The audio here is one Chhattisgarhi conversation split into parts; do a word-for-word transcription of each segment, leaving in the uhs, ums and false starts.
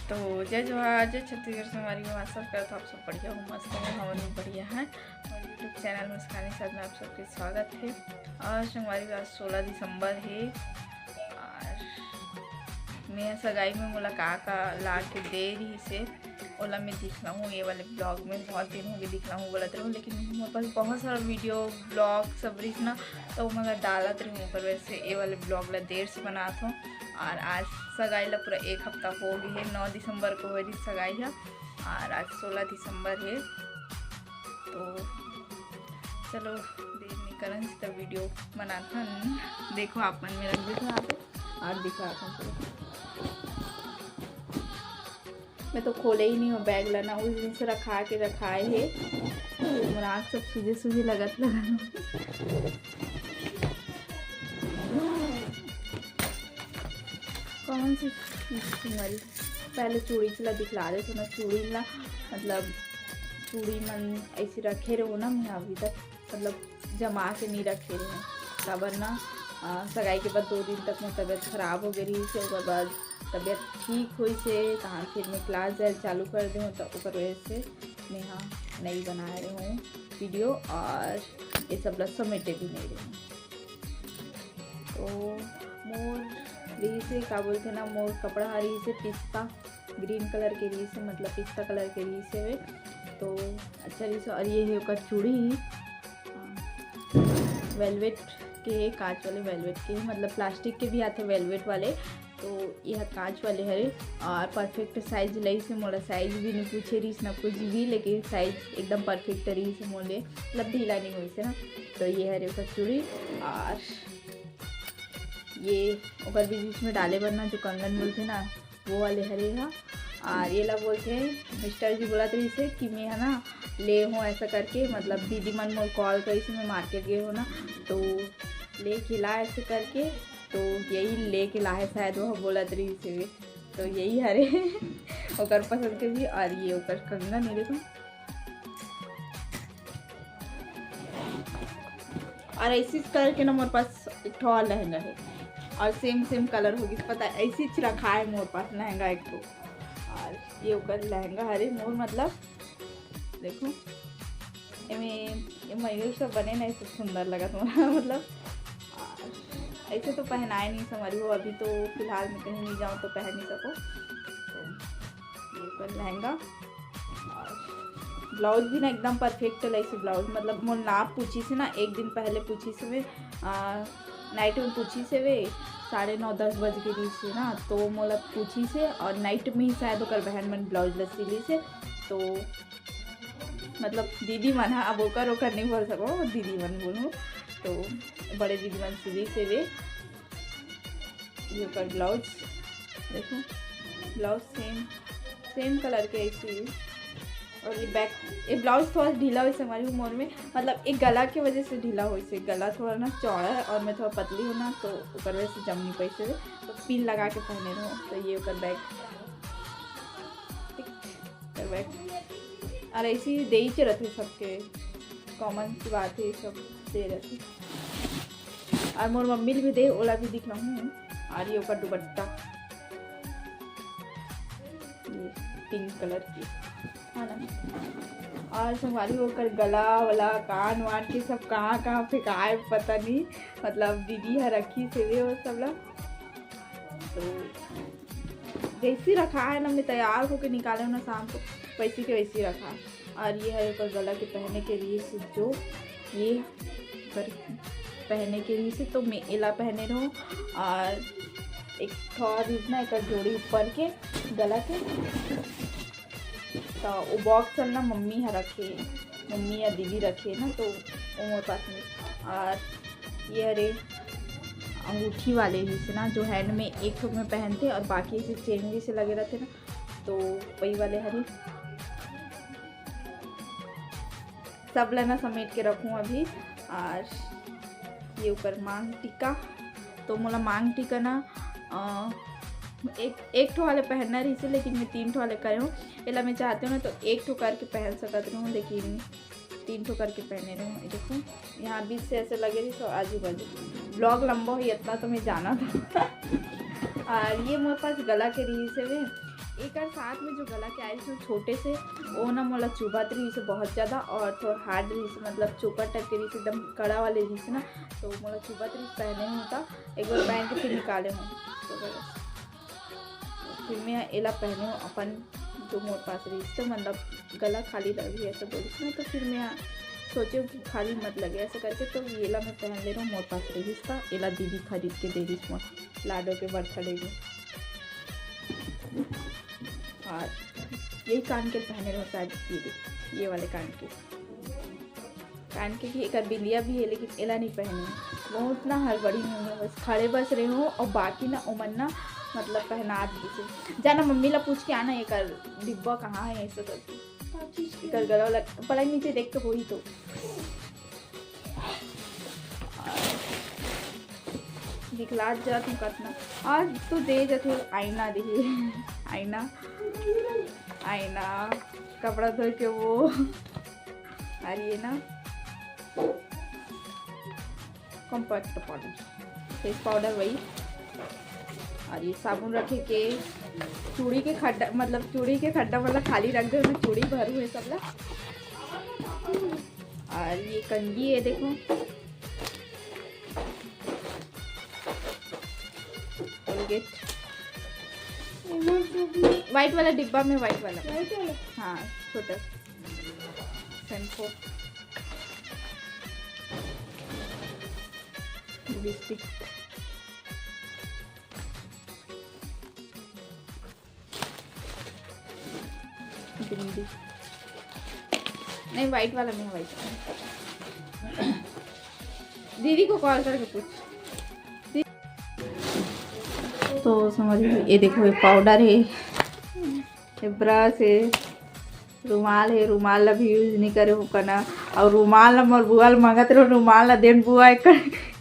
तो जय जोहार, जय छत्तीसगढ़ संगवारी हो। आशा करत हव आप सब बढ़िया हो, मस्त हो, हमन भी बढ़िया हैं। मोर YouTube चैनल मुस्कानी साथ में आप सबके स्वागत है। और संगवारी हो, आज सोलह दिसंबर है और मैं सगाई में मोला का का ला के दे रहिस हे, ओला मैं दिखलाहूँ ये वाले vlog में। बहुत दिन हो गए दिखलाहूँ बोलत रहूँ, लेकिन मोर पास बहुत सारा video vlog सब रहिस ना, तो मैं डालत रहूँ, ओकर वजह से ये वाले vlog ला देर से बनात हूँ। और आज सगाई ला पूरा एक हफ्ता हो गए है, नौ दिसंबर को होए रहिस सगाई है और आज सोलह दिसंबर है। तो चलो देर नहीं करन, तो video बनाथन। देखो आप मन में रख देथन आप और दिखाथन पूरा। मैं तो खोले ही नहीं हूँ bag ला ना, उस दिन से रखा के रखाए है। मोर आँख सब सूजे सूजे लगत लगत। कौन सी चीज थी हमारी? पहले चूड़ी ला दिखला दे, तो ना चूड़ी ला, मतलब चूड़ी मन ऐसे रखे रहो ना, मैं अभी तक मतलब जमा के नहीं रखे रहे, काबर ना अ, सगाई के बाद दो दिन तक मोर तबीयत खराब हो गई रहिस हे, ओकर बाद तबीयत ठीक होइस हे, तहाँ फिर मैं class जाए चालू कर दे हूँ, तो ओकर वजह से मैं हा नहीं बनाए रहे हूँ video और ये सब ला समेटे भी नहीं रहे हूँ। तो मोर रहिस हे, का बोलथे ना, मोर कपड़ा हा रहिस हे पिस्ता, green colour के रहिस हे, मतलब पिस्ता colour के रहिस हे वे, तो अच्छा रहिस हे। और ये है ओकर चूड़ी, velvet के हे, कांच वाले velvet के हे, मतलब plastic के भी आथे velvet वाले, तो ये ह कांच वाले हरे। और perfect size लइस हे, मोला size भी नहीं पूछे रहिस ना कुछ भी, लेकिन size एकदम perfect रहिस हे मोले, मतलब ढीला नहीं होइस हे ना। तो ये हरे ओकर चूड़ी और ये ओकर बीच बीच में डाले बर ना जो कंगन बोलथे ना, वो वाले हरे हा। और ये ला बोलथे, मिस्टर जी बोलत रहिस हे कि मैं है ना ले हूँ ऐसा करके, मतलब दीदी मन मोर call करिस हे, मैं market गए हूँ ना, तो लेके ला ऐसे करके, तो यही लेके ला है शायद, वो बोलत रहिस हे। तो यही हरे ओकर पसंद के भी। और ये ओकर कंगन, ये देखो, और ऐसे करके ना मोर पास एक ठो और लहंगा है और same same colour होगी, पता है, ऐसे ही रखा है मोर पास लहंगा एक ठो। और ये ओकर लहंगा हरे मोर, मतलब देखो, एमे ये मयूर सब बने ना, सब सुंदर लगत मोला मतलब। और ऐसे तो पहनाए नहीं संगवारी हो, अभी तो फिलहाल मैं कहीं नहीं जाऊँ तो पहन नहीं सको। तो ये ओकर लहंगा और blouse भी ना एकदम perfect लइस हे blouse, मतलब मोर नाप पूछिस हे ना, एक दिन पहले पूछिस हे वे, night में पूछिस हे वे, साढ़े नौ दस बज के रहिस हे ना, तो मोला पूछिस हे और night में ही शायद ओकर बहन मन blouse ला सिलिस हे। तो मतलब दीदी मन हा, अब ओकर ओकर नहीं बोल सको, दीदी मन बोलूँ, तो बड़े दीदी मन सिलिस हे वे। ये ओकर blouse देखो, blouse same same colour के ऐसे ही। और ये back, ये blouse थोड़ा ढीला होइस हे संगवारी हो मोर में, मतलब एक गला के वजह से ढीला होइस हे, गला थोड़ा ना चौड़ा है और मैं थोड़ा पतली हूँ ना, तो ओकर वजह से जम नहीं पाइस हे, तो pin लगा के पहने रहो। तो ये ओकर back, ठीक, ओकर back। और ऐसे ही देइच रहिथे सबके, common सी बात है, ये सब दे रहिथे। और मोर मम्मी ल भी दे, ओला भी दिखलाहूँ। और ये ओकर दुपट्टा, ये pink colour की है ना। और संगवारी हो ओकर गला वाला, कान वान के सब कहाँ कहाँ फेंकाए पता नहीं, मतलब दीदी ह रखिस हे वो सब ला। तो जैसी रखा है ना, मैं तैयार होके निकाले हूँ ना शाम को, वैसी के वैसी रखा है। और ये है ओकर गला के पहने के रहिस हे, जो ये कर पहने के रहिस हे, तो मैं एला पहने रहूँ। और एक ठो और रहिस ना एकर जोड़ी ऊपर के गला के, तो वो box ल ना मम्मी ह रखे, मम्मी या दीदी रखे ना, तो वो मोर पास में। और ये हरे अंगूठी वाले रहिस हे ना, जो hand में एक ठो में पहनथे और बाकी ऐसे chain जैसे लगे रहिथे ना, तो वही वाले हरे। सब ला ना समेट के रखूँ अभी। और ये ओकर मांग टीका, तो मोला मांग टीका ना अ, एक एक ठो वाले पहनना रहिस हे, लेकिन मैं तीन ठो वाले करे हूँ। एला मैं चाहते हूँ ना तो एक ठो करके पहन सकत रहूँ, लेकिन तीन ठो करके पहने रहूँ। ये देखो, यहाँ बीच से ऐसे लगे रहिस हे आजू बाजू। Vlog लंबा होही इतना तो मैं जानत हूँ। और ये मोर पास गला के रहिस हे वे, एकर साथ में जो गला के आइस ना छोटे से, वो ना मोला चुभत रहिस बहुत ज़्यादा और थोड़ा हार्ड रहिस, मतलब चोकर टाइप के रहिस, एकदम कड़ा वाले रहिस ना, तो मोला चुभत रहिस पहने हूँ त एक बार पहन के फिर निकाले हूँ। तो बस फिर मैं एला पहने हूँ अपन जो मोर पास रहिस, तो मतलब गला खाली रही ऐसा बोलिस ना, तो फिर मैं सोचे हूँ कि खाली मत लगे ऐसा करके, तो एला मैं पहन ले रहा हूँ, मोर पास रहिस त एला दीदी खरीद के दे रहिस मोर लाडो के बर्थडे में। और यही कान के पहने रहो शायद, ये देखो, ये वाले कान के, कान के भी एकर बिंदिया भी है, लेकिन एला नहीं पहने। बहुत ना हड़बड़ी में हूँ, बस खड़े बस रहे हूँ और बाकी ना ओमन ना मतलब पहना दीजिए। जाना मम्मी ला पूछ के आना एकर डिब्बा कहाँ है, ऐसा करके। एकर गला वाला पलाई नीचे देख के होही तो। दिखलात जात हूँ कतना। आज तो दे जथे आईना दे, आईना, आईना, कपड़ा धोए के वो, और ये ना कॉम्पैक्ट पाउडर, फेस पाउडर वही, और ये साबुन रखे के, चूड़ी के खड्डा, मतलब चूड़ी के खड्डा मतलब खाली रख दे, मैं चूड़ी भरू है सब ला। और ये कंघी है, देखो, कोलगेट, व्हाइट वाला डिब्बा में, व्हाइट वाला, हाँ, छोटा शैम्पू, लिपस्टिक, बिंदी नहीं, व्हाइट वाला नहीं है, व्हाइट वाला। दीदी को कॉल करके पूछ। तो समझ लो, ये देखो, ये पाउडर है, ये ब्रश है, रुमाल है, रुमाल ला भी यूज नहीं करे हो कना, और रुमाल ला मोर बुआ ला मांगत रहो, रुमाल ला देन बुआ एक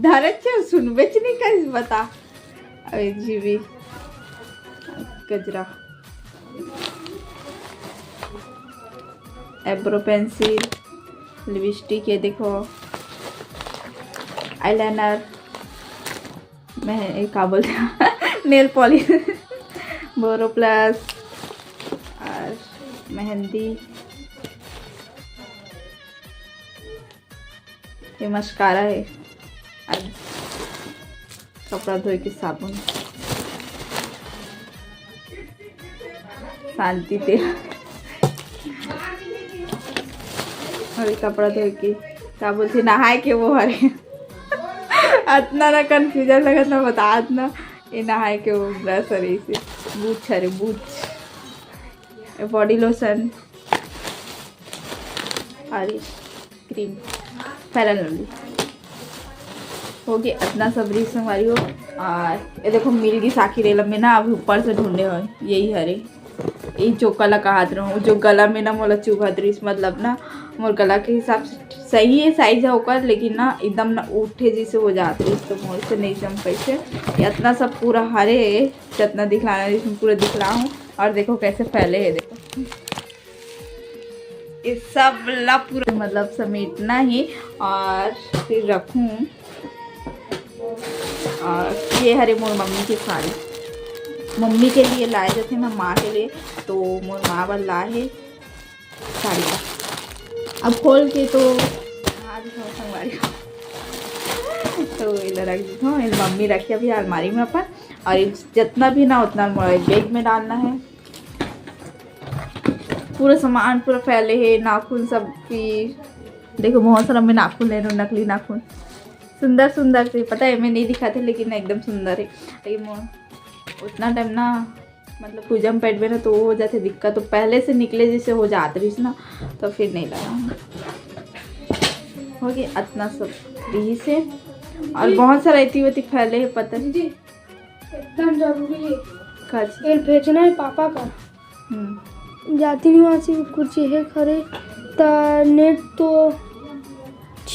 धरे छे, सुनबे च नहीं करिस, बता। अरे जीवी, गजरा, एब्रो पेंसिल, लिपस्टिक, ये देखो, आईलाइनर, मैं ये का बोलते हैं नेल पॉलिश, बोरो प्लस और मेहंदी, ये मस्कारा है, अब कपड़ा धोए के साबुन, शांति तेल, अभी कपड़ा धोए के का बोलथे, नहाए के वो हरे। अतना ना कन्फ्यूजन लगत ना, बतात ना, ये नहाए के वो ब्रश हरे, इसे बूच हरे, बूच, बॉडी लोशन, और क्रीम, फेयर एंड लवली। हो गए अतना सब रिस संगवारी हो। और ये देखो, मिल गई साखी रेलम में ना, अभी ऊपर से ढूंढे हो, यही हरे, यही चोका ला कहत रहूँ, जो गला में ना मोला चुभत रहिस, मतलब ना मोर गला के हिसाब से सही है साइज है ओकर, लेकिन ना एकदम ना उठे जैसे हो जात रहिस, तो मोर से नहीं जम पैसे। इतना सब पूरा हरे है, जितना दिखलाना रहिस, पूरा दिखला हूँ। और देखो कैसे फैले है, देखो ये सब ला पूरा मतलब समेटना ही और फिर रखूँ। और ये हरे मोर मम्मी के साड़ी, मम्मी के लिए लाए जाते ना, माँ के लिए, तो मोर माँ बर लाए है साड़ी का। अब खोल के तो हाँ दिखाओ संगवारी, तो इधर रख देता हूँ। ये मम्मी रखी अभी अलमारी में अपन, और ये जितना भी ना उतना मोर बैग में डालना है। पूरा सामान पूरा फैले है, नाखून सब की। देखो बहुत सारा मैं नाखून ले रही हूँ, नकली नाखून, सुंदर सुंदर से। पता है मैं नहीं दिखाते, लेकिन ना एकदम सुंदर है। लेकिन मो-, उतना टाइम ना मतलब पूजा में बैठबे ना तो वो हो जाते दिक्कत, तो पहले से निकले जैसे हो जात रहिस ना, तो फिर नहीं लगा। हो गया अतना सब रहिस है, और बहुत सारा इति उति फैले है, पता है। एकदम जरूरी है। खर्च। तेल भेजना है पापा का। हम्म। जाती नहीं वहाँ से कुछ है खरे, त नेट तो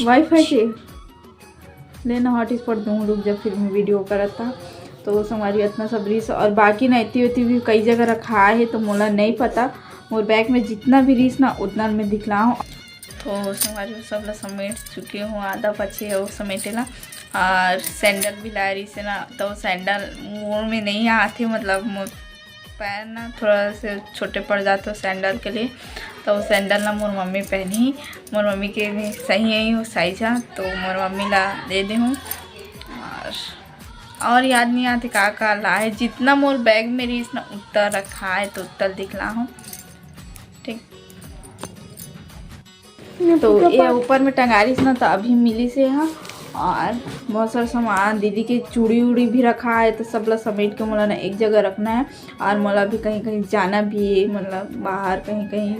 वाईफाई के लेना, हॉटस्पॉट दूँ, रुक जा, फिर मैं वीडियो करत था। तो संगवारी अतना सब रहिस, और बाकी ना इति उति भी कई जगह रखा है, तो मोला नहीं पता। मोर बैग में जितना भी रहिस ना, उतना मैं दिखलाऊँ। तो संगवारी सब ला समेट चुके हूँ, आधा पचे है वो समेटे ला। और सैंडल भी लाए रहिस ना, तो सैंडल मोर में नहीं आते, मतलब मोर पैर ना थोड़ा से छोटे पड़ जाते हो सैंडल के लिए, तो वो सैंडल ना मोर मम्मी पहनी, मोर मम्मी के भी सही है वो साइज है, तो मोर मम्मी ला दे दे हूँ। और और याद नहीं आते का का ला है, जितना मोर बैग में रहीस ना उतना रखा है, तो उतना दिखला हूँ। ठीक, तो ये ऊपर में टंगारिस ना, तो अभी मिली से हा। और बहुत सारा सामान, दीदी के चूड़ी उड़ी भी रखा है, तो सब ला समेट के मोला ना एक जगह रखना है। और मोला भी कहीं कहीं जाना भी है, मतलब बाहर कहीं कहीं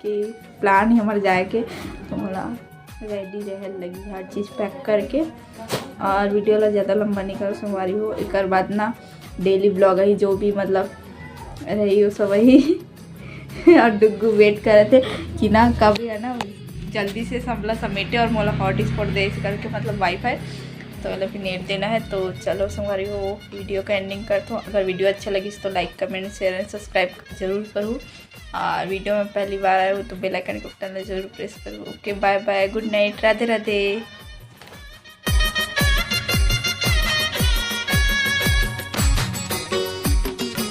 के प्लान है हमारे जाए के, तो मोला रेडी रहे लगी हर चीज़ पैक करके। और वीडियो ला ज़्यादा लंबा नहीं करो संगवारी हो, एक बाद ना डेली ब्लॉग ही जो भी मतलब रही हो सब वही। और डुग्गू वेट करे थे कि ना कब है ना जल्दी से सबला समेटे और मोला हॉटस्पॉट दे, इस करके मतलब वाईफाई, तो मतलब फिर नेट देना है। तो चलो संगवारी हो, वीडियो का एंडिंग करता हूँ। अगर वीडियो अच्छा लगी तो लाइक, कमेंट, शेयर एंड सब्सक्राइब जरूर करूँ। और वीडियो में पहली बार आए हो तो बेल आइकन के बटन जरूर प्रेस करूँ। ओके, बाय बाय, गुड नाइट, राधे राधे।